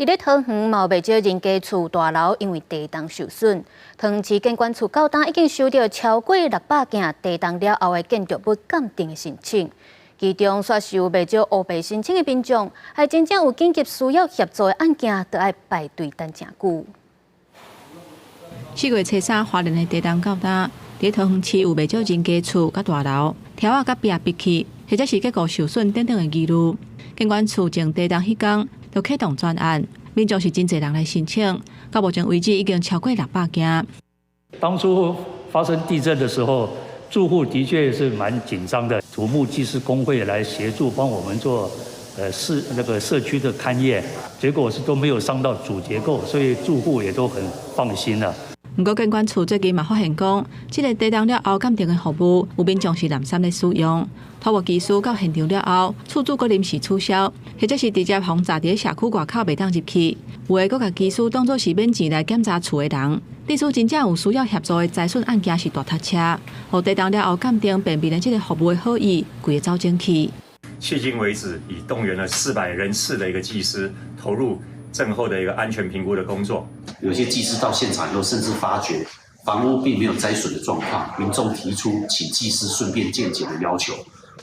佇咧桃園嘛有袂少人家厝大樓因為地動受損。桃園市建管處到今已經收到超過600件地動了後的建築物鑑定的申請，其中煞是有袂少烏白申請的民眾，還真正有緊急需要協助的案件，都愛排隊等誠久。4月初三，花蓮的地動到今，佇桃園市有袂少人家厝佮大樓，柱仔佮壁篕去，或者是結構受損等等的疑慮。建管處從地動彼工就啟動專案，民眾是真濟人來申請，到目前為止已經超過600件。當初發生地震的時候，住戶的確是蠻緊張的，土木技師公會來協助幫我們做，那個社區的勘驗，結果是都沒有傷到主結構，所以住戶也都很放心了。毋過建管處最近嘛發現講，這个地動了後鑑定的服務，有民眾是濫衊咧使用。土木技師到現場了後，厝主閣臨時取消，或者是直接予閘佇社區外口袂當入去。有的閣共技師當作是免錢來檢查厝的人。歷史真正有需要協助的災損案件是大塞車，予地動了後鑑定便民的這个服務的好意，規个走精去。迄今為止，已動員了400人次的一個技師投入震後的一個安全評估的工作。有些技師到現場以後，甚至發覺房屋並沒有災損的狀況，民眾提出請技師順便健檢的要求，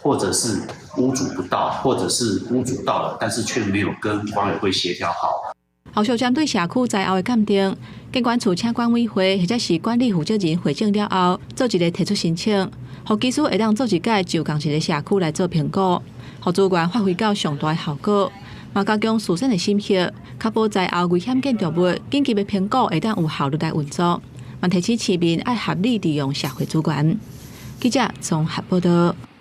或者是屋主不到，或者是屋主到了，但是卻沒有跟管委會協調好。後續針對社區災後的鑑定，建管處請管委會或者是管理負責人會診了後，做一个提出申請，予技師會當做一擺就仝一个社區來做評估，予資源發揮到上大的效果。嘛加強事先的審核，確保災後危險建築物緊急的評估會當有效率來運作。嘛提醒市民愛合理利用社會資源。記者綜合報道。